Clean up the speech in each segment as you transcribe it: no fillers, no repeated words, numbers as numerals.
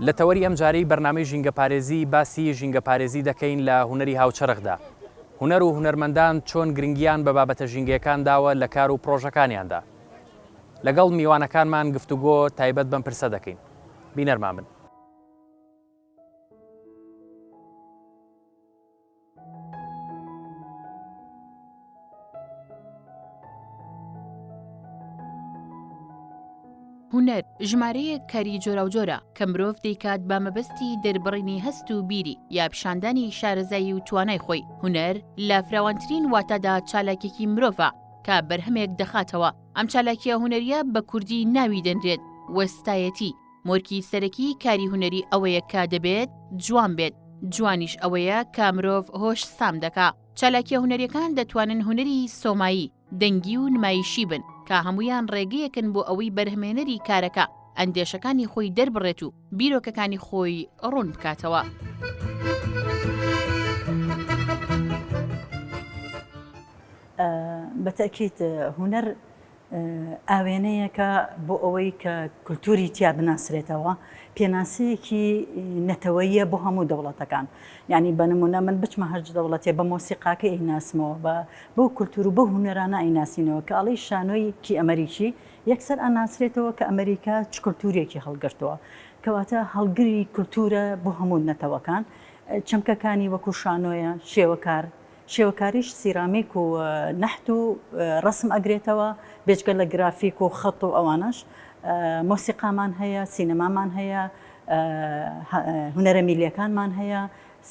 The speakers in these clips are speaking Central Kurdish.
لە تەوەری ئەمجارەی بەرنامەی ژینگەپارێزی باسی ژینگەپارێزی دەکەین لە هونەری هاوچەرخدا. هونەر و هونەرمەندان چۆن گرنگیان بە بابەتە ژینگەیەکان داوە لە کار و پڕۆژەکانیاندا؟ لەگەڵ میوانەکانمان گفتوگۆ تایبەت بەم پرسە دەکەین. بینەرمان بن. هونەر ژمارەیەک کاری جۆراوجۆرە کە مرۆڤ دەیکات بە مەبەستی دەربڕینی هەست و بیری یا پیشاندانی شارەزایی و توانای خۆی هونەر لە فراوانترین واتادا چالاکێکی مرۆڤە کە بەرهەمێک دەخاتەوە ئەم چالاکیە هونەریە بە کوردی ناوی دەنرێت وەستایەتی مۆرکی سەرەکی کاری هونەری ئەوەیە کە دەبێت جوان بێت، جوانیش ئەوەیە کە مرۆڤ هۆش سام دەکا. چالاکیە هونەریەکان دەتوانن هونەری سۆمایی، دەنگی و نمایشی بن کە هەموویان ڕێگەیەکن بۆ ئەوەی بەرهەمهێنەری کارەکە ئەندێشەکانی خۆی دەربڕێت و بیرۆکەکانی خۆی ڕوون بکاتەوە. بە تەئکید هونەر ئاوێنەیەکە بۆ ئەوەی کە کولتوری تیا بناسرێتەوە، پێناسەیەکی نەتەوەییە بۆ هەموو دەوڵەتەکان. یانی بە نموونە من بچمە هەرچ دەوڵەتێ بە مۆسیقاکەی ئەیناسمەوە، بە بەو کولتور و بەو هونەرانە ئەیناسینەوە کە ئەڵێی شانۆیەکی ئەمەریکی یەکسەر ئەناسرێتەوە کە ئەمەریکا چ کولتورێکی هەڵگرتووە. کەواتە هەڵگری کولتورە بۆ هەموو نەتەوەکان. چەمکەکانی وەکوو شانۆیە، شێوەکار، شێوەکاریش سیرامیک و نەحت و ڕەسم ئەگرێتەوە، بێجگە لە گرافیک و خەت و ئەوانەش. مۆسیقامان هەیە، سینەمامان هەیە، هونەرە میللیەکانمان هەیە،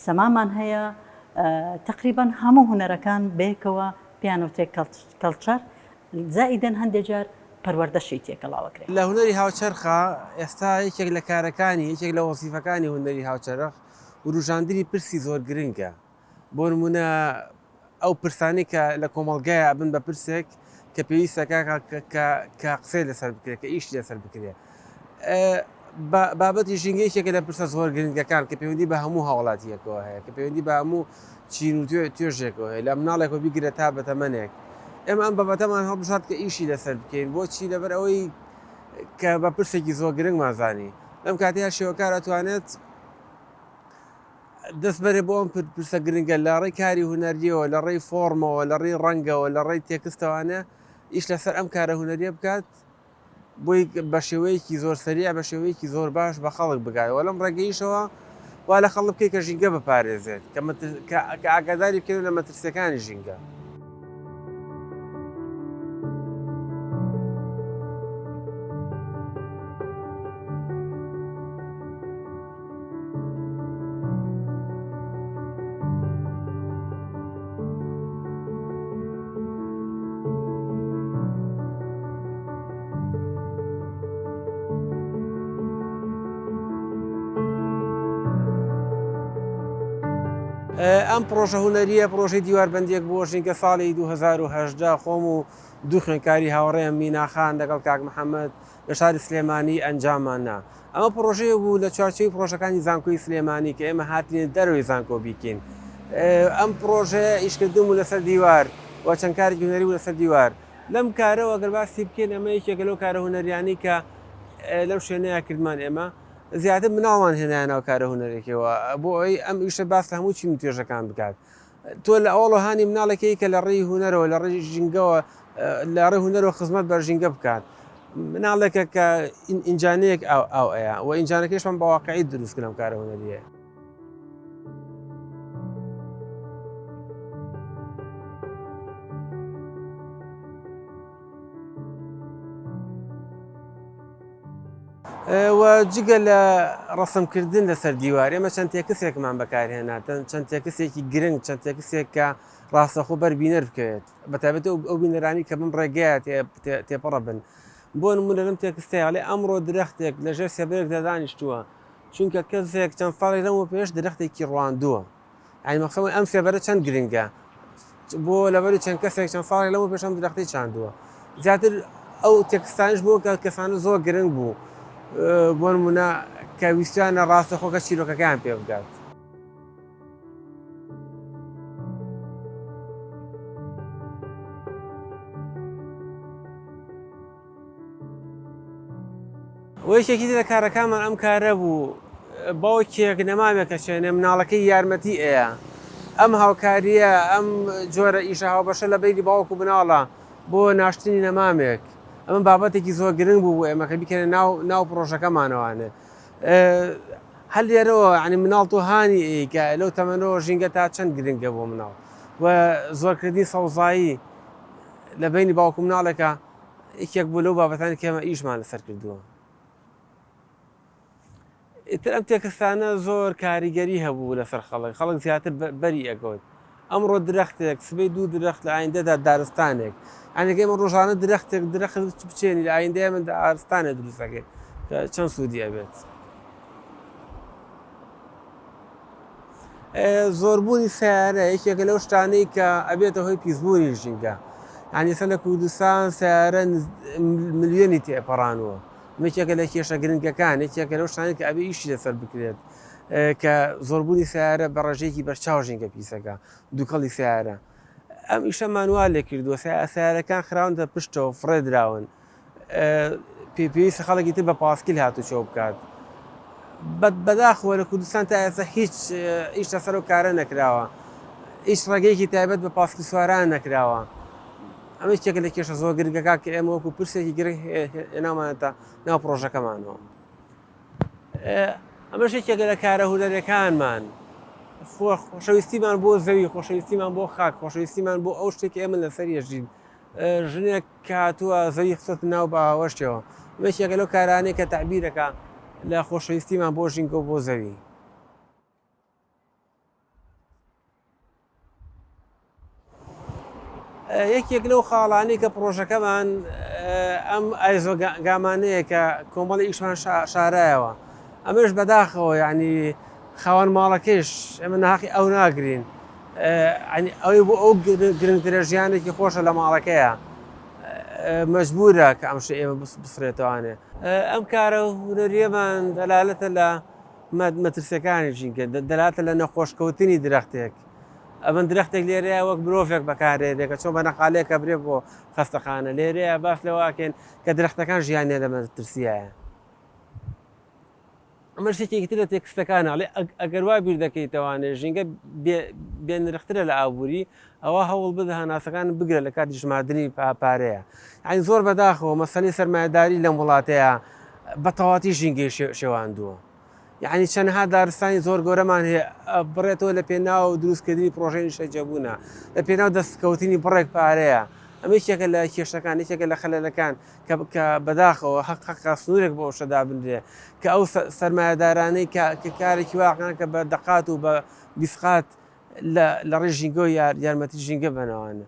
سەمامان هەیە، تەقریبەن هەموو هونەرەکان بەیەکەوە پێیان وترێت culture، زائیدەن هەندێ جار پەروەردەشی تێکەڵاوەکرێ. لە هونەری هاوچەرخا ئێستا یەکێک لە کارەکانی، یەکێک لە وەزیفەکانی هونەری هاوچەرخ وروژاندنی پرسی زۆر گرنگە. بۆ نموونە ئەو پرسانەی کە لە کۆمەڵگایە ئەبن بە پرسێک کە پێویستە کە قسەی لەسەر بکرێت کە ئیشی لەسەر بکرێت بابەتی ژینگە یەکێکە لە پرسە زۆر گرنگەکان کە پەیوەندی بە هەموو هاوڵاتیەکەوە هەیە کە پەیوەندی بە هەموو چین و توێژێکەوە هەیە لە مناڵێکەوە بیگرە تا بە تەمەنێک ئێمە ئەم بابەتەمان هەڵبژارد کە ئیشی لەسەر بکەین بۆچی لەبەر ئەوەی کە بە پرسێکی زۆر گرنگمان زانی لەم کاتەیە شێوەکار ئەتوانێت دەست بەرێ بۆ ئەم پرسە گرنگە لە ڕێی کاری هونەریەوە لە ڕێی فۆڕمەوە لە ڕێی ڕەنگەوە لە ڕێی تێکستەوانە ئیش لەسەر ئەم کارە هونەریە بکات بۆی بە شێوەیەکی زۆر سەریع بە شێوەیەکی زۆر باش بە خەڵک بگات لەم ڕێگەیشەوە وا لە خەڵک بکەیت کە ژینگە بپارێزێت کە ئاگاداری بکەن لە مەترسیەکانی ژینگە. ئەم پڕۆژە هونەرییە پڕۆژەی دیواربەندییەک بووە ژینگە ساڵی 2018 خۆم و دوو خوێندکاری هاوڕێم مینا خان لەگەڵ کاک محەممەد لە شاری سلێمانی ئەنجاممان نا. ئەمە پڕۆژەیەک بوو لە چوارچێوەی پڕۆژەکانی زانکۆی سلێمانی کە ئێمە هاتینە دەرەوەی زانکۆ بیکەین. ئەم پڕۆژەیە ئیشکردن بوو لەسەر دیوار و چەند کارێکی هونەری بوو لەسەر دیوار. لەم کارەوە گەر باسی بکەین ئەمە یەکێکە لەو کارە هونەریانەی کە لەم شوێنەیە کردمان ئێمە زیاتر مناڵمان هێنایە ناو کارە هونەرێکەوە بۆ ئەوەی ئەم ئیشە باس لە هەموو چین و توێژەکان بکات. تۆ لە ئەوەڵەوە هانی مناڵێکەی کە لە ڕێی هونەرەوە لە ڕێی ژینگەوە لە ڕێی هونەرەوە خزمەت بە ژینگە بکات مناڵێکە کە ئینجانەیەک ئاو ئاو ئەیا و ئینجانەکەشمان بە واقعی دروست کرد ئەم کارە هونەریە. و جگە لە ڕەسمکردن لەسەر دیوار ئێمە چەند تێکسێکمان بەکارهێنا چەند تێکسێکی گرنگ چەند تێکسێک کە ڕاستەخۆ بەر بینەر بکەوێت بە تایبەت ئەو بینەرانی کە بم ڕێگەیە تێپەڕە بن بۆ نمونە لەم تێکستەیە ئەمڕۆ درەختێک لەژێر سێبەرێکدا دانیشتووە چونکە کەسێک چەند ساڵێک لەمەوە پێش درەختێکی ڕواندووە یانی مەقسەد ئەم سێبەرە چەند گرنگە بۆ لەبەری چەند کەسێک چەند ساڵێک لەمەوە پێش ئەم درەختی چاندووە زیاتر ئەو تێکستانش بۆ کە کەسانە زۆر گرنگ بوو بۆ نمونە کە ویستیانە ڕاستە خۆکە چیرۆکەکەیان پێ بگات. وە یەکێکی تر لە کارەکانمان ئەم کارە بوو. باوکێک نەمامێک ئەچێنێ مناڵەکەی یارمەتی ئەیا ئەم هاوکارییە ئەم جۆرە ئیشە هاوبەشە لە بەینی باوک و مناڵە بۆ ناشتنی نەمامێک ئەمە بابەتێکی زۆر گرنگ بوو بۆ ئێمە کە بیکەنە ناو ناو پرۆژەکەمانەوانێ هەر لێرەوە یعنی مناڵ تۆ هانی ئەی کە لەو تەمەنەوە ژینگە تا چەند گرنگە بۆ مناڵ و زۆرکردنی سەوزایی لە بەینی باوک و مناڵێکە یەکێک بوو لەو بابەتانی کە ئێمە ئیشمان لەسەر کردووە. ئیتر ئەم تێکستانە زۆر کاریگەری هەبوو لەسەر خەڵک، خەڵک زیاتر بەری ئەکەوت. ئەمڕۆ درەختێک، سبەی دوو درەخت، لە ئایندەدا دارستانێک. یانی کە ئێمە ڕۆژانە درەختێک درەخت بچێنی لە ئایندەیە من دارستانێک دروست ئەکەین کە چەند سوودی ئەبێت. زۆربوونی سەیارە یەکێکە لەو شتانەی کە ئەبێتە هۆی پیسبوونی ژینگە. یانی ئێستا لە کوردستان سەیارە ملیۆنی تێپەڕانووە. یەکێکە لە کێشە گرنگەکان، یەکێکە لەو شتانەی کە ئەبێ ئیشی لەسەر بکرێت کە زۆربوونی سەیارە بە ڕێژەیەکی بەرچاو ژینگە پیسەکە، دووکەڵی سەیارە. ئەم ئیشەمان وا لێ کردووە سەیارەکان خراونەتە پشتەوە فڕێ دراون. پێویستە خەڵکی تر بە پاسکیل هاتوچۆ بکات. بەداخەوە لە کوردستان تا ئێستا هیچ ئیش لەسەر ئەو کارە نەکراوە. هیچ ڕێگەیەکی تایبەت بە پاسکیل سواران نەکراوە. ئەمە یەکێکە لە کێشە زۆر گرنگەکان کە ئێمە وەکو پرسێکی گرنگ هێناومانەتە ناو پڕۆژەکەمانەوە. ئەمەش یەکێکە لە کارە هونەریەکانمان. خۆشەویستیمان بۆ زەوی، خۆشەویستیمان بۆ خاک، خۆشەویستیمان بۆ ئەو شتێک ئێمە لەسەر یەژین. ژنێک کە هاتووە زەوی خستۆتە ناو باوەشیەوە. ئەمە یەکێکە لەو کارانەی کە تەعبیرەکە لە خۆشەویستیمان بۆ ژینگە و بۆ زەوی. یەکێک لەو خاڵانەی کە پڕۆژەکەمان ئەم ئایزۆگامانەیە کە کۆمەڵی ئیشمان شارایەوە ئەمەش بەداخەوە یعنی خاوەن ماڵەکەیش ئێمە ناحەقی ئەو ناگرین ئەوەی بۆ ئەو گرنگترە ژیانێکی خۆشە لە ماڵەکەیە مەجبورە کە ئەم شتە ئێمە بسڕێتەوانێ ئەم کارە هونەریەمان دەلالەتە لە مەترسیەکانی ژینگە دەلالەتە لە نەخۆشکەوتنی درەختێک ئەمن درەختێک لێرەیە وەک مرۆڤێک بەکارێنێ کە چۆن بە نەقالێکە برێ بۆ خەستەخانە لێرەیە باس لەوەکەین کە درەختەکان ژیانیان لە مەترسیایە ئەمە شتێکی تر لە تێکستەکان ئەڵێ ئەگەر وا بیر دەکەیتەوانێ ژینگە بێنرخترە لە ئابووری ئەوە هەوڵ بدە هەناسەکان بگرە لە کاتی ژماردنی پارەیە یعنی زۆر بەداخەوە مەسەلەی سەرمایەداری لەم وڵاتەیە بە تەواتی ژینگەی شێواندووە یعنی چەندها دارستانی زۆر گەورەمان هەیە بڕێتەوە لە پێناو دروستکردنی پرۆژەی نیشتەجێبوونە لە پێناو دەستکەوتنی بڕێک پارەیە ئەمە یەکێکە لە کێشەکان یەکێکە لە خەلەلەکان کە کە بەداخەوە هەق هەقە سنوورێک بۆ ئەو شتە دابنرێ کە ئەو سەرمایەدارانەی کە کە کارێکی واقعیان کە بە دەقات و بە بیسقات لە لە ڕێی ژینگەوە یار یارمەتی ژینگە بەنەوانە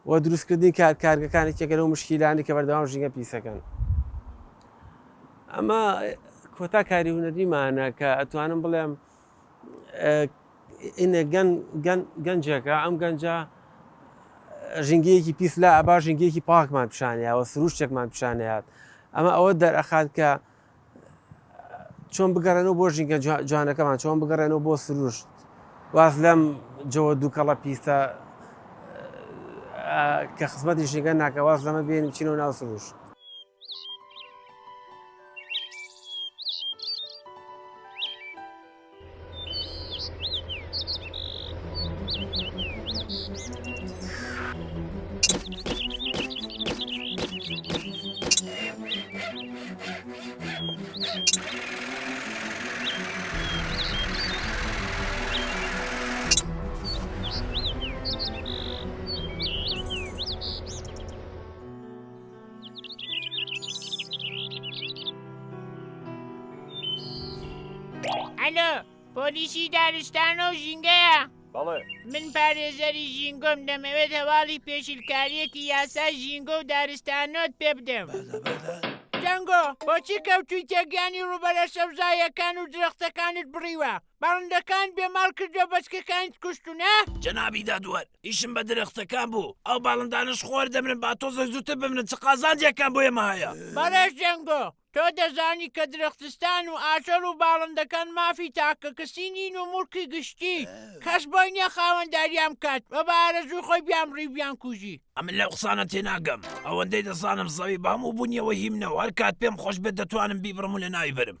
و دروستکردنی کار کارگەکان یەکێکە لەو مشکیلانەی کە بەردەوام ژینگە پیسەکەن ئەمە کۆتا کاری هونەریمانە کە ئەتوانم بڵێم ئینە گەنجێکە ئەم گەنجە ژینگەیەکی پیس لا ئەبا ژینگەیەکی پاکمان پیشانیاوە سروشتێکمان پیشانیات ئەمە ئەوە دەرئەخات کە چۆن بگەڕێنەوە بۆ ژینگە جوانەکەمان چۆن بگەڕێنەوە بۆ سروشت واز لەم جەوە دووکەڵە پیسە کە خزمەتی ژینگە ناکە واز لەمە بێنین بچینەوە ناو سروشت. ئەلۆ پۆلیسی دارستانە و ژینگەیە بەڵێ من پارێزەری ژینگۆم دەمەوێت هەواڵی پێشیلکاریەکی یاسای ژینگۆ و دارستانۆت پێ بدەم جەنگۆ بۆچی کەوتویتە گیانی ڕووبەرە سەوزایەکان و درەختەکانت بڕیوە باڵندەکان بێماڵ کردووە بەچکەکانت کوشتونە جەنابی دادوەر ئیشم بە درەختەکان بوو ئەو باڵندانەش خۆر دەمرن با تۆزێک زووتر بمرن چ قازانجێکان بۆ ئێمە هەیە بەڕێز جەنگۆ تۆ دەزانی کە درەختستان و ئاژەڵ و باڵندەکان مافی تاکەکەسی نین و موڵکی گشتین، کەس بۆی نییە خاوەنداریان بکات و بە ئارەزووی خۆی بیانبڕی و بیانکوژی. ئەمن لەو قسانە تێناگەم. ئەوەندەی دەزانم زەوی بە هەموو بوونیەوە هی منە و هەر کات پێم خۆش بێت دەتوانم بیبڕم و لەناوی بەرم.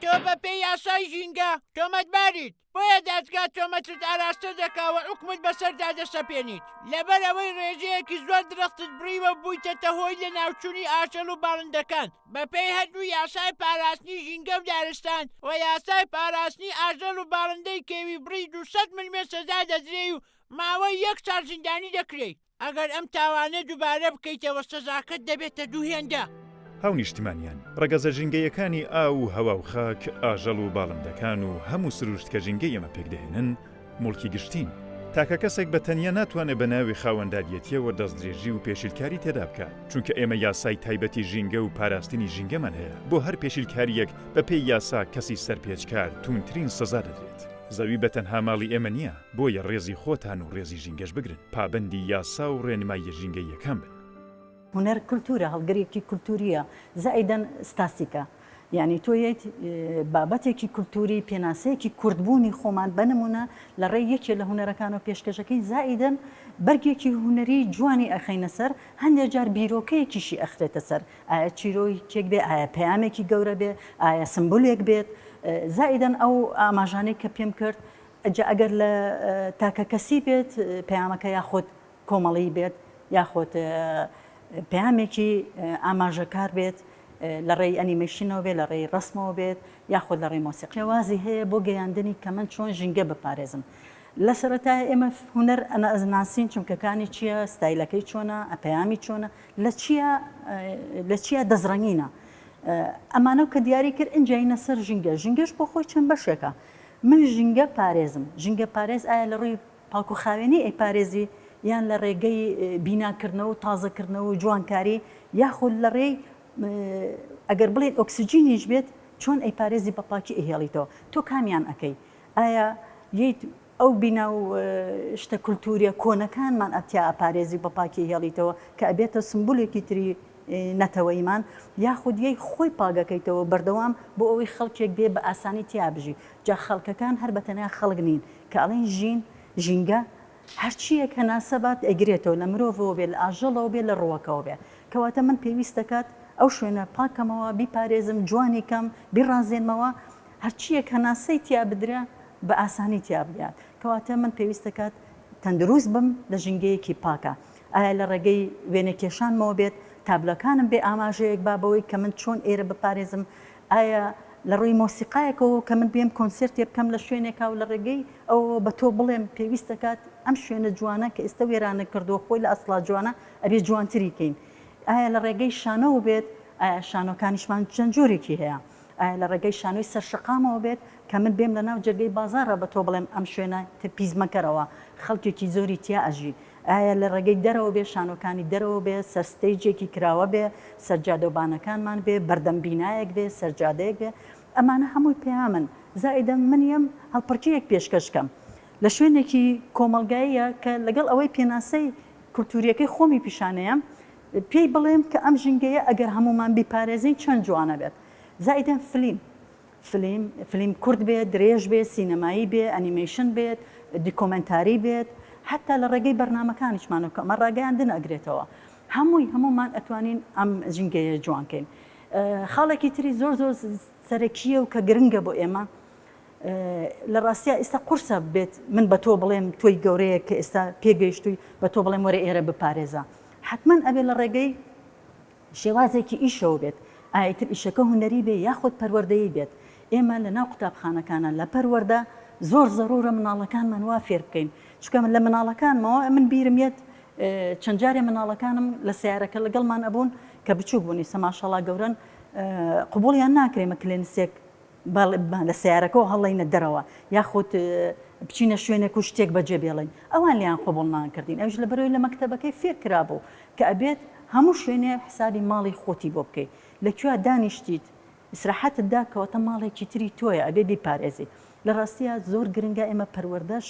تۆ. تۆ بەپێی یاسای ژینگە تۆمەتباریت، بۆیە دادگا تۆمەتت ئاراستە دەکا و حوکمت بەسەردا دەسەپێنیت. لەبەر ئەوەی ڕێژەیەکی زۆر درەختت بڕیوە و بوویتەتە هۆی لەناوچوونی ئاژەڵ و باڵندەکان. بەپێی هەردوو یاسای پاراستنی ژینگە و دارستان و یاسای پاراستنی ئاژەڵ و باڵندەی کێوی بڕی 200 ملوێن سزا دەدرێی و ماوەی یەک ساڵ زیندانی دەکرێی. ئەگەر ئەم تاوانە دووبارە بکەیتەوە سزاکەت دەبێتە دوو هێندە. هاونیشتمانیان، ڕەگەزە ژینگەیەکانی ئاو و هەوا و خاک، ئاژەڵ و باڵندەکان و هەموو سروشت کە ژینگەی ئێمە پێکدەهێنن، موڵکی گشتین. تاکە کەسێک بە تەنیا ناتوانێت بە ناوی خاوەنداریەتییەوە دەستدرێژی و پێشیلکاری تێدا بکات، چونکە ئێمە یاسای تایبەتی ژینگە و پاراستنی ژینگەمان هەیە، بۆ هەر پێشیلکارییەک بە پێی یاسا کەسی سەرپێچکار تووندترین سزا دەدرێت. زەوی بە تەنها ماڵی ئێمە نییە، بۆیە ڕێزی خۆتان و ڕێزی ژینگەش بگرن، پابەندی یاسا و ڕێنماییە ژینگەییەکان بن. هونەر کولتوورە، هەڵگرێکی کولتوورییە، زائیدەن ستاسیکە. یانی تۆ یەیت بابەتێکی کولتووری، پێناسەیەکی کوردبوونی خۆمان بە نموونە لە ڕێی یەکێ لە هونەرەکانەوە پێشکەشەکەین، زائیدەن بەرگێکی هونەری جوانی ئەخەینە سەر، هەندێ جار بیرۆکەیەکیشی ئەخرێتە سەر، ئایا چیرۆکێک بێ، ئایا پەیامێکی گەورە بێ، ئایا سمبولێک بێت، زائیدەن ئەو ئاماژانەی کە پێم کرد، جا ئەگەر لە تاکەکەسی بێت پەیامەکە یاخود کۆمەڵی بێت یاخود پەیامێکی ئاماژەکار بێت لە ڕێی ئەنیمەیشنەوە بێت، لە ڕێی ڕەسمەوە بێت یاخود لە ڕێی مۆسیقا. شێوازی هەیە بۆ گەیاندنی کە من چۆن ژینگە بپارێزم. لە سەرەتایە ئێمە هونەر ئەناسین چمکەکانی چییە، ستایلەکەی چۆنە، پەیامی چۆنە، لە چییە لە چییە دەستڕەنگینە. ئەمانەو کە دیاری کرد ئینجا یەینە سەر ژینگە. ژینگەش بۆ خۆی چەند بەشێکە. من ژینگە پارێزم. ژینگە پارێز ئایا لە ڕووی پاک و خاوێنی ئەیپارێزی یان لە ڕێگەی بیناکردنەوە و تازەکردنەوە و جوانکاری یاخود لە ڕێی ئەگەر بڵێین ئۆکسجینیش بێت چۆن ئەیپارێزی بە پاکی ئەیهێڵیتەوە تۆ کامیان ئەکەی ئایا یەیت ئەو بینا و شتە کولتوریە کۆنەکانمان ئەتیا ئەپارێزی و بە پاکی ئەیهێڵیتەوە کە ئەبێتە سمبولێکی تری نەتەوەیمان یاخود یەی خۆی پاگەکەیتەوە بەردەوام بۆ ئەوەی خەڵکێک بێ بە ئاسانی تیا بژی جا خەڵکەکان هەر بە تەنیا خەڵک نین کە ئەڵێن ژین، ژینگە، هەرچییەک هەناسە بات ئەیگرێتەوە، لە مرۆڤەوە بێت، لە ئاژەڵەوە بێت، لە ڕووەکەوە بێت. کەواتە من پێویست دەکات ئەو شوێنە پاک کەمەوە، بیپارێزم، جوانی کەم، بیڕازێنمەوە، هەرچییەک هەناسەی تیا بدرا بە ئاسانی تیا بگات. کەواتە من پێویست دەکات تەندروست بم لە ژینگەیەکی پاکا. ئایا لە ڕێگەی وێنەکێشانمەوە بێت، تابلۆکانم بێ ئاماژەیەک با بەوەی کە من چۆن ئێرە بپارێزم، ئایا لە ڕووی مۆسیقایەکەوە کە من بێم کۆنسێرتێ بکەم لە شوێنێکا و لە ڕێگەی ئەوەوە بە تۆ بڵێم پێویست دەکات ئەم شوێنە جوانە کە ئێستە وێرانە کردووە خۆی لە ئەسڵا جوانە ئەبێ جوانتری کەین. ئایا لە ڕێگەی شانۆوە بێت، ئایا شانۆکانیشمان چەند جۆرێکی هەیە. ئایا لە ڕێگەی شانۆی سەر شەقامەوە بێت کە من بێم لە ناو جەرگەی بازاڕا بە تۆ بڵێم ئەم شوێنە تر پیس مەکەرەوە خەڵکێکی زۆری تیا ئەژی. ئایا لە ڕێگەی دەرەوە بێ، شانۆکانی دەرەوە بێ، سەر ستەیجێکی کراوە بێ، سەر جادەوبانەکانمان بێ، بەردەم بینایەک بێ، سەر جادەیەک بێ، ئەمانە هەمووی پەیامن. زائیدەن من یەم هەڵپەڕکێیەک پێشکەش کەم لە شوێنێکی کۆمەڵگاییە کە لەگەڵ ئەوەی پێناسەی کولتوورییەکەی خۆمی پیشانەیەم، پێی بڵێم کە ئەم ژینگەیە ئەگەر هەموومان بیپارێزین چەند جوانە بێت. زائیدەن فلیم. فلیم، فلیم کورت بێت، درێژ بێت، سینەمایی بێت، ئەنیمەیشن بێت، دیکۆمێنتاری بێت، حەتتا لە ڕێگەی بەرنامەکانیشمانەوە کە ئەمە ڕاگەیاندن ئەگرێتەوە، هەمووی هەموومان ئەتوانین ئەم ژینگەیە جوان کەین. خاڵێکی تری زۆر زۆر سەرەکییە و کە گرنگە بۆ ئێمە، لە ڕاستیا ئێستا قورسە بێت من بە تۆ بڵێم تۆی گەورەیەک کە ئێستا پێگەیشتووی بە تۆ بڵێم وەرە ئێرە بپارێزە، حەتمەن ئەبێ لە ڕێگەی شێوازێکی ئیشەوە بێت، ئایا ئیتر ئیشەکە هونەری بێ یاخود پەروەردەیی بێت، ئێمە لە ناو قوتابخانەکانا لە پەروەردە زۆر زەرورە مناڵەکانمان وا فێر بکەین، چونکە من لە مناڵەکانمەوە من بیرم یەت چەند جارێ مناڵەکانم لە سەیارەکە لەگەڵمان ئەبوون کە بچوک بوون ئیستا ماشەڵا گەورەن قبوڵیان ناکرێ ئێمە کلێنسێک لە سەیارەکەوە هەڵێینە دەرەوە یاخود بچینە شوێنێک و شتێک بەجێ بێڵین ئەوان لێیان قبوڵ ناکردین ئەویش لەبەرئەوەی لە مەکتەبەکەی فێر کرابوو کە ئەبێت هەموو شوێنێ حسابی ماڵی خۆتی بۆ بکەی لە کوێ دانیشتیت ئیسراحەتت دا کەواتە ماڵێکی تری تۆیە ئەبێ بیپارێزی لە ڕاستیا زۆر گرنگە ئێمە پەروەردەش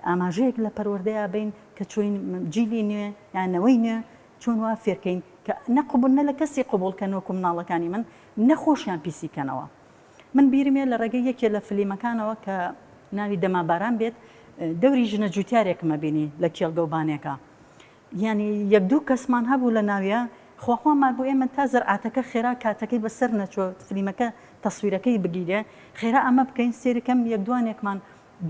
ئاماژەیەک لە پەروەردەیا بین کە چۆین جیلی نوێ یان نەوەی نوێ چۆن وا فێرکەین کە نە قبول نە لە کەسی قبوڵ کەن وەکو مناڵەکانی من نە خۆشیان پیسی کەنەوە من بیرم یە لە ڕێگەی یەکێ لە فلیمەکانەوە کە ناوی دەما باران بێت دەوری ژنە جوتیارێکم ئەبینی لە کێڵگە و بانێکا یانی یەک دوو کەسمان هەبوو لە ناویا. خواخوامان بوو ئێمە تا زەرعاتەکە خێرا کاتەکەی بەسەر نەچووە فلیمەکە تەسویرەکەی بگیرێ خێرا ئەمە بکەین سەیرکەم یەک دوانێکمان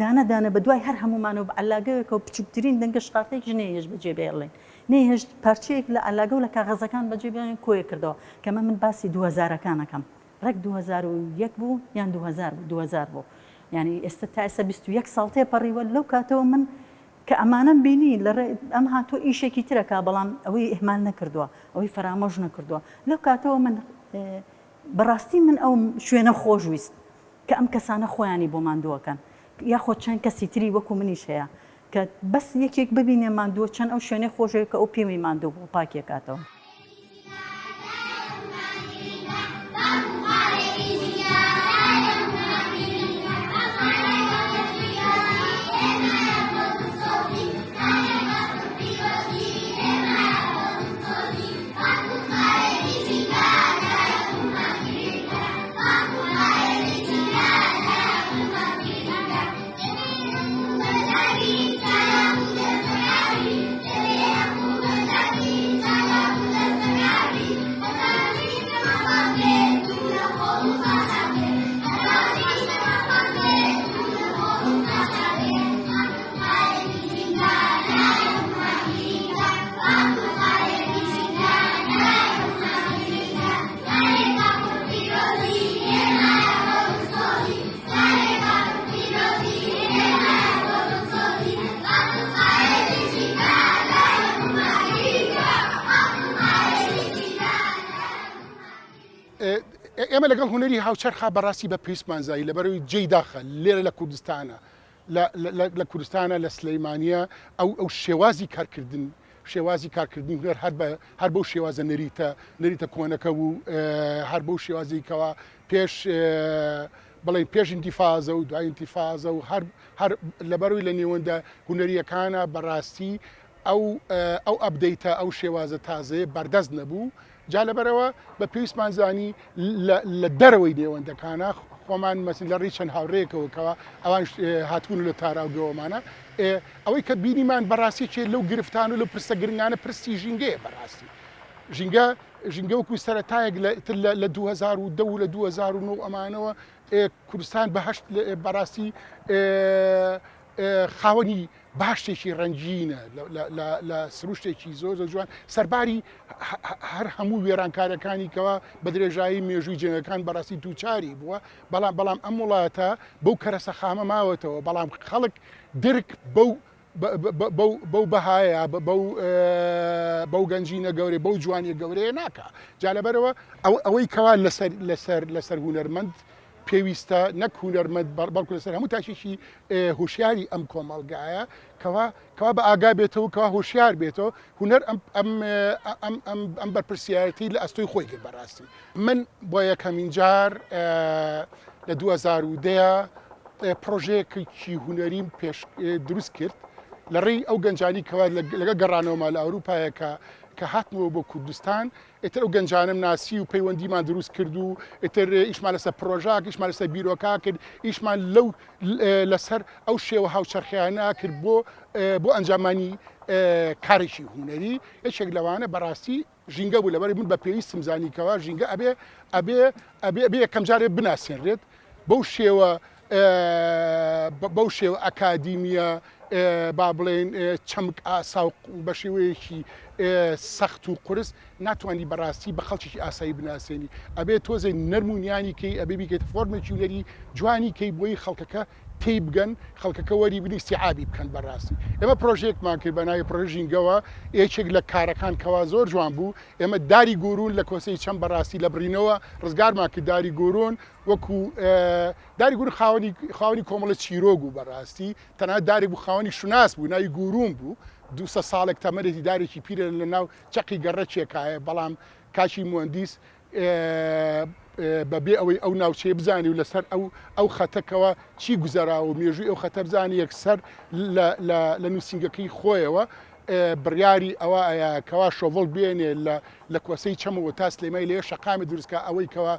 دانە دانە بە دوای هەر هەموومانەوە بە عەلاگەیەکەوە بچووکترین دەنگە شقارتەیەکیش نەیهێشت بەجێ بهێڵین نەیهێشت پارچەیەک لە عەلاگە و لە کاغەزەکان بەجێ بهێڵین کۆیە کردەوە کەمە من باسی دووهەزارەکان ئەکەم ڕێک 2001 بوو یان 2000 بوو 2000 بوو یعنی ئێستا تا ئێستا 21 ساڵ تێپەڕیوە لەو کاتەوە من کە ئەمانەم بینی لە ڕێ ئەم هاتووە ئیشێکی ترەکا بەڵام ئەوەی ئیهمال نەکردووە ئەوەی فەرامۆش نەکردووە لەو کاتەوە من بەڕاستی من ئەو شوێنە خۆش ویست کە ئەم کەسانە خۆیانی بۆ ماندووەکەن یاخۆ چەند کەسی تری وەکو منیش هەیە کە بەس یەکێک ببینێ ماندووە چەند ئەو شوێنەی خۆشەوێت کە ئەو پێوەی ماندوو بووە پاکیەکاتەوە. ئێمە لەگەڵ هونەری هاوچەرخا بەڕاستی بە پێویستمان زانی لەبەرەوەی جێی داخە لێرە لە کوردستانە لە کوردستانە لە سلەیمانە ئەو ئەو شێوازی کارکردن شێوازی کارکردنی هونەر هەر بە هەر بەو شێوازە نەریتە نەریتە کۆنەکە بوو هەر بەو شێوازی کەوا پێش بڵێن پێش ئینتیفازە و دوای ئینتیفازە و هەر هەر لەبەروی لە نێوەندە هونەریەکانە بەڕاستی ئەو ئەو update ە ئەو شێوازە تازەیە بەردەست نەبوو جا لەبەرئەوە بە پێویستمان زانی لە دەرەوەی نێوەندەکانە خۆمان مەسن لە ڕێی چەند هاوڕێیەکەوە کەوا ئەوان هاتبوون لە تاراوگەوەمانە ئەوەی کە بینیمان بەڕاستی چێ لەو گرفتان و لەو پرسە گرنگانە پرسی ژینگەیە بەڕاستی ژینگە ژینگە وەکو سەرەتایەک لە لە 2010 و لە 2009 ئەمانەوە کوردستان بەهشت بەڕاستی خاوەنی باشتێکی ڕەنگینە لە سروشتێکی زۆر زۆر جوان سەرباری هەر هەموو وێرانکارەکانی کەوا بە درێژایی مێژووی جەنگەکان بەڕاستی دووچاری بووە بەڵام بەڵام ئەم وڵاتە بەو کەرەسە خامە ماوەتەوە بەڵام خەڵک درک بەو بەو بەهایە بەو گەنجینە گەورەی بەو جوانیە گەورەیە ناکە جا لەبەرەوە ئەوەی کەوا لەسەر لەسەر لەسەر هونەرمەند پێویستە نەک هونەرمەند بەڵکو لەسەر هەموو تاکێکی هۆشیاری ئەم کۆمەڵگایە کەوا کەوا بە ئاگا بێتەوە کەوا هۆشیار بێتەوە هونەر ئەم ئەم ئەم ئەم ئەم بەرپرسیارەتی لە ئەستۆی خۆی گرت بەڕاستی من بۆ یەکەمین جار لە 2010 پرۆژەیەکی هونەریم پێش دروست کرد لە ڕێی ئەو گەنجانی کەوا لەگە گەڕانەوەما لە ئەوروپایە کە کە هاتنەوە بۆ کوردستان ئیتر ئەو گەنجانەم ناسی و پەیوەندیمان دروست کرد و ئیتر ئیشمان لەسەر پرۆژە کرد، ئیشمان لەسەر بیرۆکە کرد، ئیشمان لەو لەسەر ئەو شێوە هاوچەرخیانە کرد بۆ بۆ ئەنجامانی کارێکی هونەری یەکێک لەوانە بەڕاستی ژینگە بوو لەبەر من بە پێویستم زانی کەوا ژینگە ئەبێ ئەبێ ئەبێ ئەبێ یەکەم جارێ بناسێنرێت بەو شێوە بەو شێوە ئەکادیمیە با بڵێین چەمک ئاسا و بە شێوەیەکی سەخت و قورس ناتوانانی بەڕاستی بە خەڵکێکی ئاسایی بناسێنی ئەبێ تۆزێ نەرم و نیانی کەی ئەبێ بیکەیت فۆرمێکی هونەری جوانی کەی بۆی خەڵکەکە تێی بگەن خەڵکەکە وەری بن ئیستیعابی بکەن بەڕاستی ئێمە پرۆژەیەکمان کرد بە ناوی پرۆژە ژینگەوە یەکێک لە کارەکان کەوا زۆر جوان بوو ئێمە داری گۆرون لە کۆسەی چەم بەڕاستی لە بڕینەوە ڕزگارمان کرد داری گۆرون وەکو داری گورون خاوەنی خاوەنی کۆمەڵە چیرۆک بوو بەڕاستی تەنانەت دارێک بوو خاوەنی شوناس بوو ناوی گورون بوو دوسە ساڵێک تەمەنێتی دارێکی پیرە لە ناو چەقی گەڕەکێکایە بەڵام کاکی موەندیس بە بێ ئەوەی ئەو ناوچەیە بزانی و لەسەر ئەو ئەو خەتەکەوە چی گوزەراوە و مێژووی ئەو خەتە بزانی یەکسەر لە نووسینگەکەی خۆیەوە بڕیاری ئەوە ئەیا کەوا شۆڤڵ بێنێ لە لە کۆسەی چەمەوە تا سلێمای لێ شەقامی دروستکە ئەوەی کەوا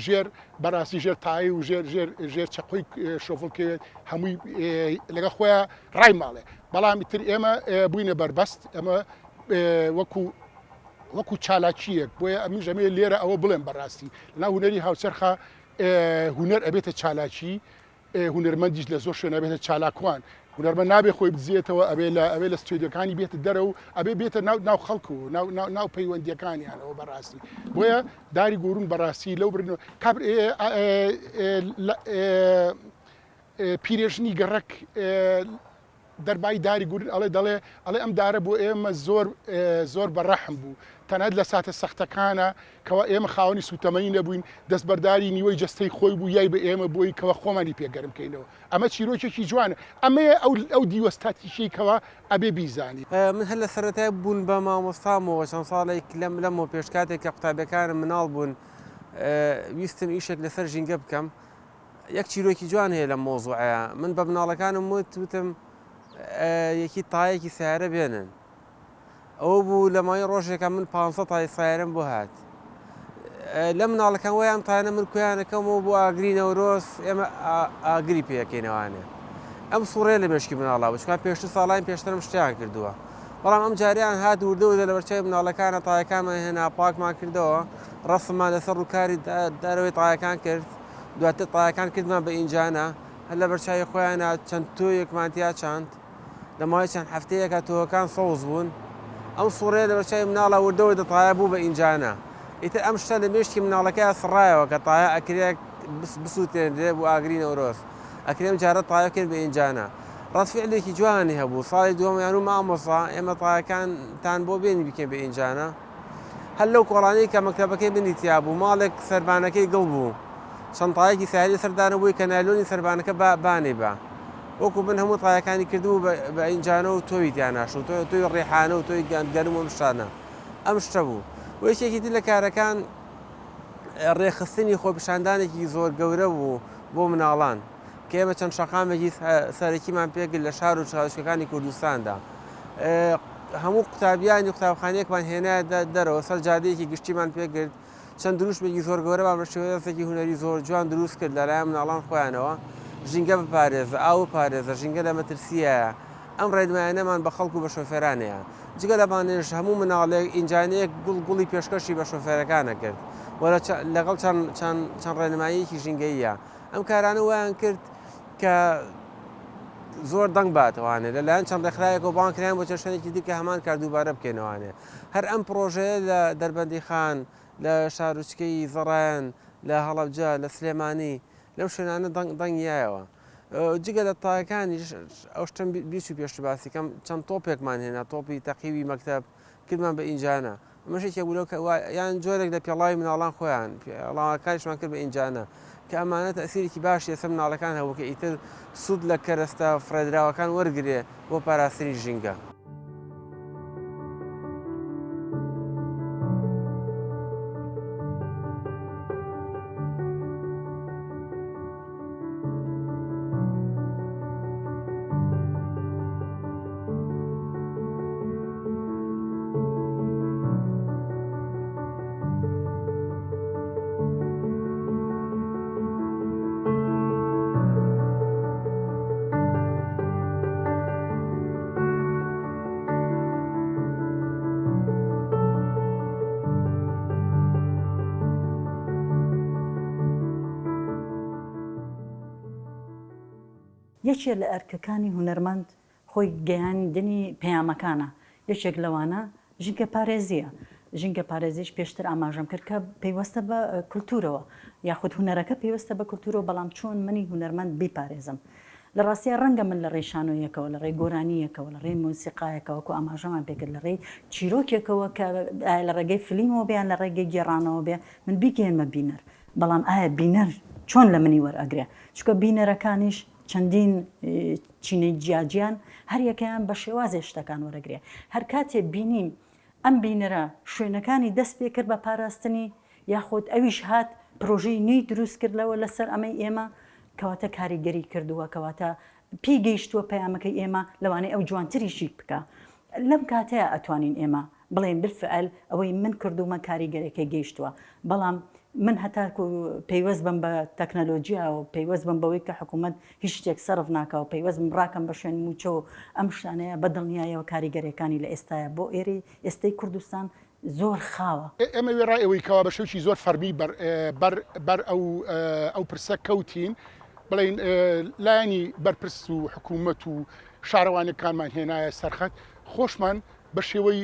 ژێر بەڕاستی ژێر تایی و ژێر ژێر ژێر چەقۆی شۆڤڵ کەوێت هەمووی لەگە خۆیان ڕای ماڵێ بەڵام تر ئێمە بووینە بەربەست ئەمە وەکو. وەکو چالاکییەک، بۆیە ئەمنیش ئەمەوێ لێرە ئەوە بڵێم بەڕاستی لەناو هونەری هاوچەرخا هونەر ئەبێتە چالاکی، هونەرمەندیش لە زۆر شوێن ئەبێتە چالاکوان، هونەرمەند نابێ خۆی بدزێتەوە، ئەبێ لە ئەبێ لە ستۆدیۆکانی بێتە دەرەوە و ئەبێ بێتە ناو ناو خەڵک و ناو ناو ناو پەیوەندییەکانیانەوە بەڕاستی. بۆیە داری گۆرون بەڕاستی لەو برنەوە کابر پیرێژنی گەڕەک دەربای داری گورن ئەڵێ دەڵێ ئەڵێ ئەم دارە بۆ ئێمە زۆر زۆر بە ڕەحم بوو تەنانەت لە ساتە سەختەکانە کەوا ئێمە خاوەنی سوتەمەنی نەبووین دەستبەرداری نیوەی جەستەی خۆی بوو یای بە ئێمە بۆی کەوا خۆمانی پێ گەرم کەینەوە ئەمە چیرۆکێکی جوانە ئەمەیە ئەو ئەو دیوە ستاتیکیەی کەوا ئەبێ بیزانی. من هەر لە سەرەتای بوون بە مامۆستامەوە چەند ساڵێک لەم لەمەوە پێش کاتێک کە قوتابیەکانم مناڵ بوون ویستم ئیشێک لەسەر ژینگە بکەم یەک چیرۆکی جوان هەیە لەم مەوزوعەیا من بە مناڵەکانم وت وتم یەکی تایەکی سیارە بێنن ئەوە بوو لە ماوەی ڕۆژێکە من 500 تای سیارەم بۆ هات لە مناڵەکان ویان تایانە من کویانەکەمەوە بۆ ئاگری نەورۆز ئێمە ئاگری پێەکەینەوانێ ئەم سوڕێ لە مێشکی مناڵا بوو چکا پێشتر ساڵانی پێشترم شتیان کردووە بەڵام ئەم جاریان هات وردە وردە لەبەرچاوی مناڵەکانە تایەکانمان هێنا پاکمان کردەوە ڕەسممان لەسەر ڕووکاری دەرەوەی تایەکان کرد دواتر تایەکان کردمان بە ئینجانە، هەر لەبەر چاوی خۆیانا چەند تۆوێکمان تیا چاند، لە ماوەی چەند هەفتەیەکا تۆوەکان سەوز بوون، ئەم سوڕەیە لەبەر چاوی مناڵا وردە وردە تایە بوو بە ئینجانە، ئیتر ئەم شتە لە مێشکی مناڵەکەیا سڕایەوە کە تایە ئەکرێ بسوتێنرێ بۆ ئاگری نەورۆز، ئەکرێ ئەم جارە تایە بکەین بە ئینجانە. ڕەد فیعلێکی جوانی هەبوو، ساڵی دووەم یان وو مامۆستا ئێمە تایەکانتان بۆ بێنین بیکەین بە ئینجانە؟ هەر لەو کۆڵانەی کە مەکتەبەکەی منی تیا بوو، ماڵێک سەربانەکەی گڵ بوو. چەند تایەکی سەیارەی لەسەر دانەبووی کە نایلۆنی سەربانەکە با بانەی با. وەکوو من هەموو تایەکانی کردبوو بە بە ئینجانە و تۆوی تیا ناشت و تۆ تۆوی ڕیحانە و تۆوی گەنم و ئەم شتانە. ئەم شتە بوو. و یەکێکی تر لە کارەکان ڕێکخستنی خۆپیشاندانێکی زۆر گەورە بوو بۆ مناڵان. کە ئێمە چەند شەقامێکی سەرەکیمان پێکرد لە شار و شارۆچکەکانی کوردستاندا. هەموو قوتابیانی قوتابخانەیەکمان هێنایە دەرەوە سەر جادەیەکی گشتیمان پێکرد چەند دروشمێکی زۆر گەورەمان بە شێوەیەکی هونەری زۆر جوان دروست کرد لەلایەن مناڵان خۆیانەوە ژینگە بپارێزە ئاو بپارێزە ژینگە لە مەترسیایە ئەم ڕێنمایانەمان بە خەڵک و بە شۆفێرانەیە جگە لەمانەش هەموو مناڵێک ئینجانەیەک گوڵ گوڵی پێشکەشی بە شۆفێرەکانە کرد و لەگەڵ چەند چەند چەند ڕێنماییەکی ژینگەییە ئەم کارانە وایان کرد کە زۆر دەنگ باتەوانێ لەلایەن چەند ڕێکخراوێکەوە بانگ کراین بۆ چەند شوێنێکی دیکە هەمان کار دووبارە بکەینەوانێ هەر ئەم پڕۆژەیە لە دەربەندیخان لە شارۆچکەی زەڕایەن لە هەڵەبجە لە سلێمانی لەم شوێنانە دەنگ دەنگ یایەوە جگە لە تاکانیش ئەو شتم بیچوو پێشتر باسی کەم چەند تۆپێکمان هێنا تۆپی تەقیوی مەکتەب کردمان بە ئینجانە ئەمەش یەکێک بوو لەو کە وا یان جۆرێک لە پێڵاوی مناڵان خۆیان پێڵاوەکانیشمان کرد بە ئینجانە کە ئەمانە تەئسیرێکی باشی لەسەر مناڵەکان هەبوو کە ئیتر سوود لە کەرەستە فڕێدراوەکان وەرگرێ بۆ پاراستنی ژینگە. یەکێ لە ئەرکەکانی هونەرمەند خۆی گەیاندنی پەیامەکانە، یەکێک لەوانە ژینگەپارێزییە، ژینگەپارێزیش پێشتر ئاماژەم کرد کە پەیوەستە بە کولتوورەوە یاخود هونەرەکە پەیوەستە بە کولتوورەوە، بەڵام چۆن منی هونەرمەند بیپارێزم؟ لە ڕاستیا ڕەنگە من لە ڕێی شانۆیەکەوە، لە ڕێی گۆرانییەکەوە، لە ڕێی مۆسیقایەکەوە وەکو ئاماژەمان پێکرد، لە ڕێی چیرۆکێکەوە کە ئایا لە ڕێگەی فلیمەوە بێ یان لە ڕێگەی گێڕانەوە بێ من بیگەیەنمە بینەر، بەڵام ئایا بینەر چۆن لە منی وەرئەگرێ؟ چونکە بینەرەکانیش چەندین چینی جیاجیان هەریەکەیان بە شێوازێ شتەکان وەرەگرێ هەر کاتێ بینیم ئەم بینەرە شوێنەکانی دەست پێ کرد بە پاراستنی یاخود ئەویش هات پرۆژەی نوێی دروست کرد لەوە لەسەر ئەمەی ئێمە کەواتە کاریگەری کردووە کەواتە پێی گەیشتووە پەیامەکەی ئێمە لەوانەیە ئەو جوانتریشی بکا لەم کاتەیە ئەتوانین ئێمە بڵێین بالفعل ئەوەی من کردوومە کاریگەرەکەی گەیشتووە بەڵام من هەتاکو پەیوەست بم بە تەکنەلۆجیا و پەیوەست بم بەوەی کە حکوومەت هیچ شتێک سەرف ناکا و پەیوەست بم ڕاکەم بە شوێن مووچە و ئەم شتانەیە بە دڵنیایەوە کاریگەریەکانی لە ئێستایا بۆ ئێرەی ئێستەی کوردستان. زۆر خاوە. ئێمە وێڕای ئەوەی کەوا بە شێوەیەکی زۆر فەرمی بەر بەر بەر ئەو ئەو پرسە کەوتین، بڵێین لایەنی بەرپرس و حکوومەت و شارەوانیەکانمان هێنایە سەرخەت، خۆشمان بە شێوەی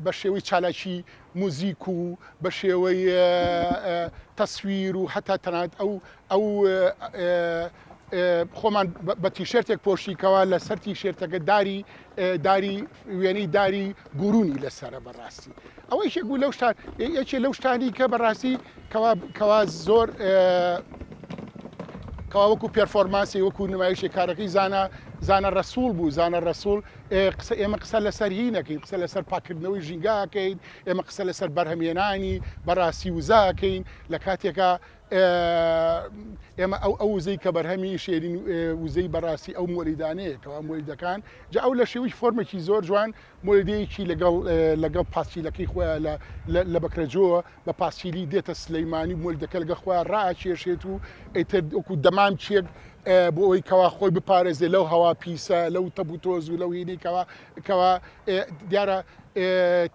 بە شێوەی چالاکی موزیک و بە شێوەی تەسویر و هەتا تەنانەت ئەو ئەو خۆمان بە تیشێرتێک پۆشی کەوا لەسەر تیشێرتەکە داری داری وێنەی داری گورونی لەسرە بەڕاستی ئەوە یەکێک بوو لەو شتان یەکێ لەو شتانی کە بەڕاستی کەوا کەوا زۆر کەوا وەکو پێرفۆرمانسی وەکو نمایشی کارەکەی زانا زانە ڕەسوڵ بوو زانە ڕەسوڵ قسە ئێمە قسە لەسەر هی نەکەین قسە لەسەر پاکردنەوەی ژینگاکەین ئێمە قسە لەسەر بەرهەمێنانی بەڕاستی وزاکەین لە کاتێکا ئێمە ئەو ئەو وزەی کە بەرهەمی شێرین وزەی بەڕاستی ئەو مۆلیدانەیە کەوا مۆلیدەکان جا ئەو لە شێوەی فۆرمێکی زۆر جوان مۆلیدەیەکی لەگەڵ لەگەڵ پاسکیلەکەی خۆیان لە لە بەکرەجۆوە بە پاسکیلی دێتە سلەیمانی و مۆلیدەکە لەگەڵ خۆیان ڕاکێشێت و ئیتر وەکو دەمامکێک بۆ ئەوەی کەوا خۆی بپارێزێ لەو هەوا پیسە لەو تەپ و تۆز و لەو هینەی کەوا کەوا دیارە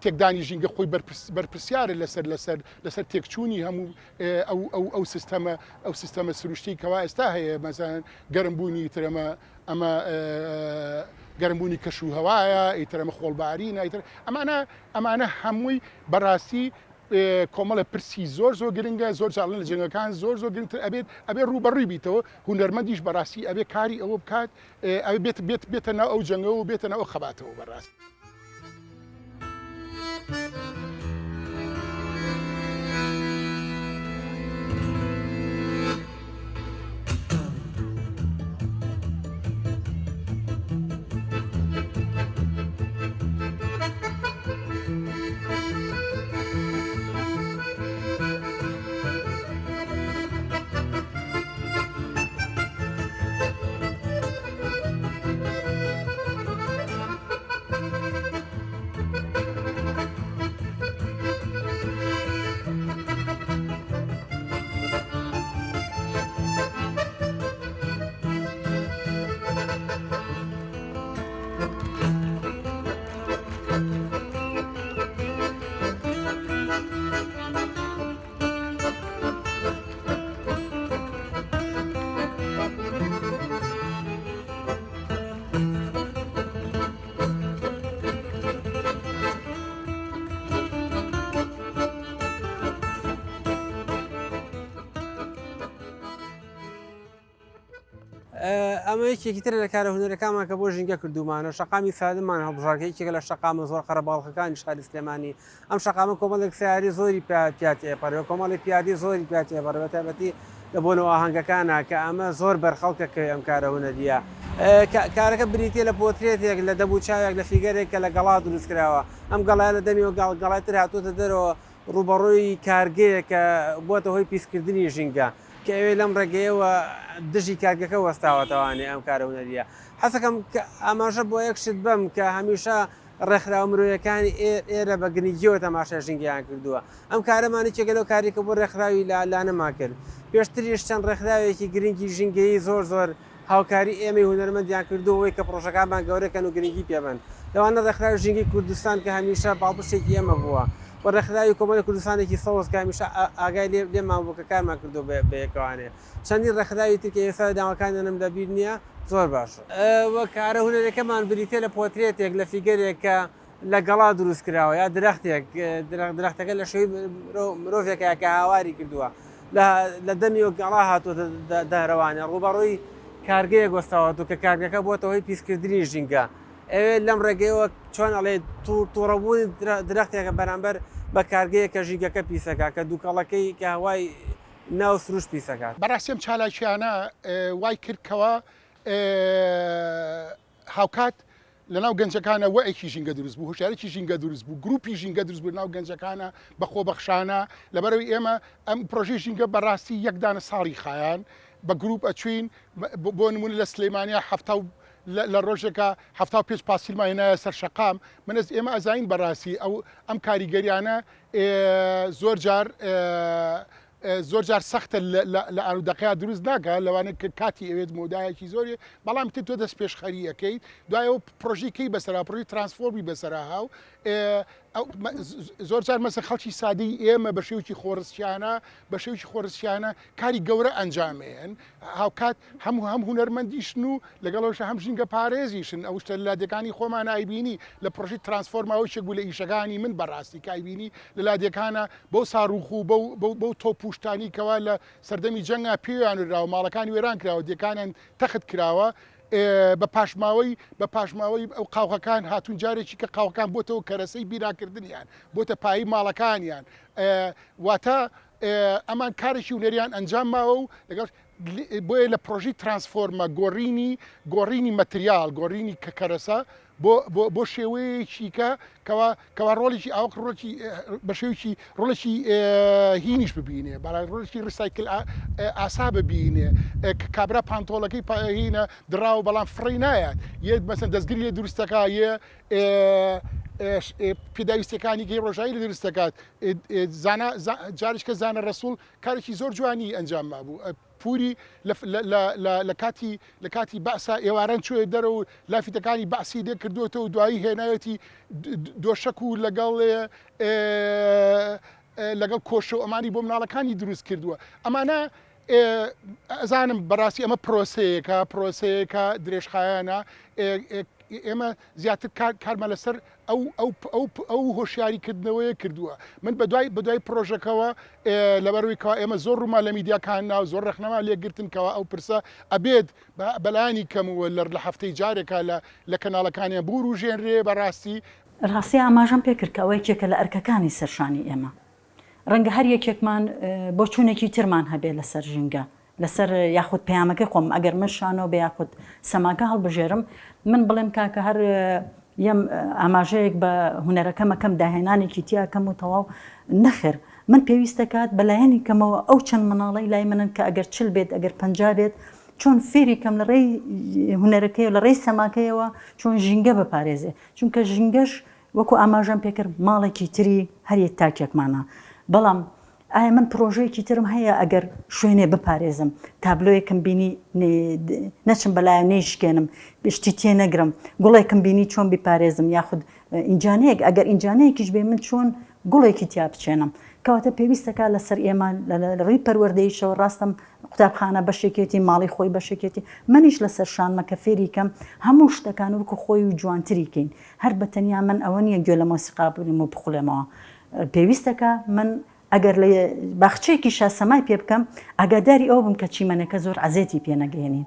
تێکدانی ژینگە خۆی بەرپرسیارە لەسەر لەسەر لەسەر تێکچوونی هەموو ئەو ئەو ئەو سیستەمە ئەو سیستەمە سروشتی کەوا ئێستا هەیە مەسەلەن گەرمبوونی ئیتر ئەمە ئەمە گەرمبوونی کەش و هەوایە ئیتر ئەمە خۆڵبارینە ئیتر ئەمانە ئەمانە هەمووی بەڕاستی کۆمەڵە پرسی زۆر زۆر گرنگە زۆر جاڵن لە جەنگەکان زۆر زۆر گرنگتر ئەبێت ئەبێ ڕووبەڕووی بیتەوە هونەرمەندیش بەڕاستی ئەبێ کاری ئەوە بکات ئەبێ بێت بێت بێتە ناو ئەو جەنگەوە و بێتە ناو ئەو خەباتەوە بەڕاست. ئەمە یەکێکی ترە لە کارە هونەرەکانمان کە بۆ ژینگە کردوومانە شەقامی سالممان هەڵبژاردە یەکێکە لە شەقامە زۆر قەرەباڵخەکانی شاری سلێمانی ئەم شەقامە کۆمەڵێک سەیارەی زۆری پیا تێپەڕێ و کۆمەڵێک پیادەی زۆری پیا تێپەڕێ بە تایبەتی لە بۆنە و ئاهەنگەکانا کە ئەمە زۆر بەر خەڵکە کەوێ ئەم کارە هونەرییە. کارەکە بریتییە لە پۆترێتێک لە دەموچاوێک لە فیگەرێک کە لە گەڵا دروست کراوە. ئەم گەڵایە لە دەمیەوە گەڵای تر هاتووەتە دەرەوە ڕووبەڕووی کارگەیەک کە بووەتە هۆی پیسکردنی ژینگە کە ئەوێ لەم ڕێگەیەوە دژی کارگەکە وەستاوەتەوانێ ئەم کارە هونەرییە. حەزەکەم ئاماژە بۆ یەک شت بەم کە هەمیشە ڕێکخراوە مرۆیەکانی ئێرە بە گرنگییەوە تەماشای ژینگەیان کردووە. ئەم کارەمان یەکێکە لەو کارەی کە بۆ ڕێکخراوی لانەمان کرد. پێشتریش چەند ڕێکخراوێکی گرنگی ژینگەیی زۆر زۆر هاوکاری ئێمەی هونەرمەندیان کردووە بۆی کە پڕۆژەکانمان گەورە کەن و گرنگی پێ بەن. لەوانە ڕێکخراوی ژینگەی کوردستان کە هەمیشە پاڵپشتێکی ئێمە بووە و ڕێکخراوی کۆمەڵی کوردستانێکی سەوز کە هەمیشە ئاگای لێمان بوو کە کارمان کردووە بەیەکەوانێ. چەندین ڕێکخراوی تر کە ئێستا ناوەکانیانم لە بیر نییە زۆر باشە. و کارە هونەریەکەمان بریتیە لە پۆترێتێک لە فیگەرێک کە لە گەڵا دروست کراوە یا درەختێک درەختەکە لە شێوەی مرۆڤێکە کە هاواری کردووە لە دەمیەوە گەڵا هاتووەتە دەرەوانێ ڕووبەڕووی کارگەیەک وەستاوەتەوە کە کارگەکە بۆتە هۆی پیسکردنی ژینگە ئەوێ لەم ڕێگەیەوە چۆن ئەڵێ تووڕەبوونی درەختێکە بەرامبەر بە کارگەیەک کە ژینگەکە پیسەکە کە دووکەڵەکەی کە هەوای ناو سروشت پیسەکات. بەڕاستی ئەم چالاکیانە وای کرد کەوا هاوکات لەناو گەنجەکانە وەعێکی ژینگە دروست بوو، هۆشیارێکی ژینگە دروست بوو، گروپی ژینگە دروست بوو لەناو گەنجەکانە بە خۆبەخشانە، لەبەرئەوەی ئێمە ئەم پرۆژەی ژینگە بەڕاستی یەک دانە ساڵی خایان بە گروپ ئەچوین بۆ نمونە لە سلەیمانیا حەفتا و لە ڕۆژێکا 75 پاسکیلمان هێنایە سەر شەقام من ئێمە ئەزانین بەڕاستی ئەو ئەم کاریگەریانە زۆر جار زۆر جار سەختە لە ئان و دەقەیا دروست ناکا لەوانەیە کە کاتی ئەوێت مەودایەکی زۆری بەڵام تر تۆ دەست پێشخەری ئەکەیت دوایەوە پرۆژەی کەی بەسەرا پرۆژەی ترانسفۆرمی بەسەرا هاو. زۆر جار مەسە خەڵکی سادەی ئێمە بە شێوەیەکی خۆڕسکیانە بە شێوەیەکی خۆڕسکیانە کاری گەورە ئەنجامێن هاوکات هەم هەم هونەرمەندیشن و لەگەڵەوەش هەم ژینگە پارێزیشن ئەو شتە لادێکانی خۆمان ئایبینی لە پرۆژەی ترانسفۆرما یەکێک بوو لە ئیشەکانی من بەڕاستی کە ئایبینی لە لادێکانە بەو ساروخ و بەو بەو بەو تۆپ و شتانی کەوا لە سەردەمی جەنگا پێیان نراوە ماڵەکانی وێران کراوە دێکانیان تەخت کراوە بە پاشماوەی بە پاشماوەی ئەو قاوغەکان هاتوون جارێکی کە قاوغەکان بۆتەوە کەرەسەی بیناکردنیان بۆتە پایی ماڵەکانیان واتە ئەمان کارێکی هونەریان ئەنجام ماوە و لەگەڵ بۆیە لە پرۆژەی ترانسفۆرمە گۆڕینی گۆڕینی مەتریال گۆڕینی کە کەرەسە بۆ بۆ بۆ شێوەیەکی کە کەوا کەوا ڕۆڵێکی ئاوەک ڕۆڵێکی بە شێوەیەکی ڕۆڵێکی هینیش ببینێ بەڵام ڕۆڵێکی ڕیسایکل ئاسا ببینێ کە کابرا پانتۆڵەکەی هینە دڕاوە بەڵام فڕێی نایات یە مەسەن دەستگری لێ دروست دەکا یە پێداویستیەکانی کەی ڕۆژایی لێ دروست دەکات زانا جارێکە زانە ڕەسوڵ کارێکی زۆر جوانی ئەنجام مابوو پوری لە کاتی لە کاتی بەعسا ئێواران چۆیە دەرەوە و لافیتەکانی بەعسی لێ کردووەتەوە و دوایی هێناوێتی دۆشەک و لەگەڵ لەگەڵ کۆشە و ئەمانی بۆ مناڵەکانی دروست کردووە ئەمانە ئەزانم بەڕاستی ئەمە پرۆسەیەکە پرۆسەیەکە درێژخایەنە ئێمە زیاتر کارمان لەسەر ئەو ئەو ئەو ئەو هۆشیاری کردنەوەیە کردووە من بەدوای بەدوای پرۆژەکەوە لەبەروی کەوا ئێمە زۆر ڕوومان لە میدیاکان ناو زۆر ڕەخنەمان لێگرتن کەوا ئەو پرسە ئەبێت بەلایانی کەمەوە لە لە هەفتەی جارێکا لە لە کەناڵەکانیان بوروژێنرێ بەڕاستی. ڕاستی ئاماژەم پێکرد کە ئەوە یەکێکە لە ئەرکەکانی سەرشانی ئێمە. ڕەنگە هەر یەکێکمان بۆچوونێکی ترمان هەبێ لەسەر ژینگە، لەسەر یاخود پەیامەکەی خۆم، ئەگەر من شانۆ بێ یاخود سەماکە هەڵبژێرم، من بڵێم کاکە هەر یەم ئاماژەیەک بە هونەرەکەم ئەکەم، داهێنانێکی تیا کەم و تەواو، نەخێر من پێویستە کات بە لایەنی کەمەوە ئەو چەند منداڵەی لای منن کە ئەگەر 40 بێت ئەگەر 50 بێت چۆن فێری کەم لە ڕێی هونەرەکەی و لە ڕێی سەماکەیەوە چۆن ژینگە بپارێزێ، چونکە ژینگەش وەکو ئاماژەم پێکرد ماڵێکی تری هەر یەک تاکێکمانە، بەڵام ئایا من پرۆژەیەکی ترم هەیە ئەگەر شوێنێ بپارێزم، تابلۆیەکم بینی نەچم بەلایە نەیشکێنم، شتی تێ نەگرم، گوڵێکم بینی چۆن بیپارێزم یاخود ئینجانەیەک ئەگەر ئینجانەیەکیش بێ من چۆن گوڵێکی تیا بچێنم. کەواتە پێویستەکا لەسەر ئێمە لە ڕووی پەروەردەییشەوە ڕاستم قوتابخانە بەشێکێتی ماڵی خۆی بەشێکێتی منیش لەسەر شانمە کە فێری کەم هەموو شتەکان وەکو خۆی و جوانتری کەین هەر بە تەنیا من ئەوە نییە گوێ لە مۆسیقا بگرم و بخولێمەوە. پێویستەکە من ئەگەر لە باخچەیەکیشا سەمای پێ بکەم ئاگاداری ئەوە بم کە چیمەنەکە زۆر عەزێتی پێ نەگەیەنین.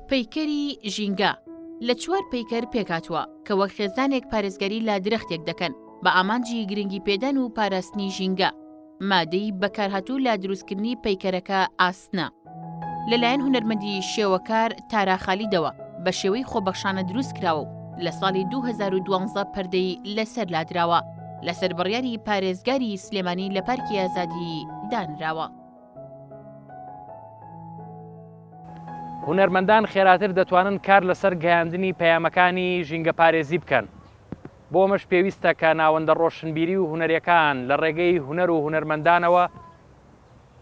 پەیکەری ژینگە لە چوار پەیکەر پێکهاتووە کە وەک خێزانێک پارێزگاری لە درەختێک دەکەن بە ئامانجی گرنگی پێدان و پاراستنی ژینگە. مادەی بەکارهاتوو لە دروستکردنی پەیکەرەکە ئاسنە. لەلایەن هونەرمەندی شێوەکار تارا خالیدەوە بە شێوەی خۆبەخشانە دروستکراوە و لە ساڵی 2012 پەردەی لەسەر لادراوە، لەسەر بڕیاری پارێزگاری سلێمانی لە پارکی ئازادی دانراوە. هونەرمەندان خێراتر دەتوانن کار لەسەر گەیاندنی پەیامەکانی ژینگەپارێزی بکەن. بۆ ئەمەش پێویستە کە ناوەندە ڕۆشنبیری و هونەریەکان لە ڕێگەی هونەر و هونەرمەندانەوە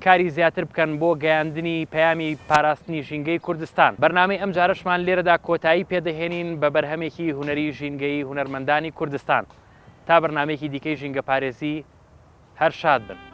کاری زیاتر بکەن بۆ گەیاندنی پەیامی پاراستنی ژینگەی کوردستان. بەرنامەی ئەمجارەشمان لێرەدا کۆتایی پێدەهێنین بە بەرهەمێکی هونەری ژینگەیی هونەرمەندانی کوردستان. تا بەرنامەیەکی دیکەی ژینگەپارێزی هەر شاد بن.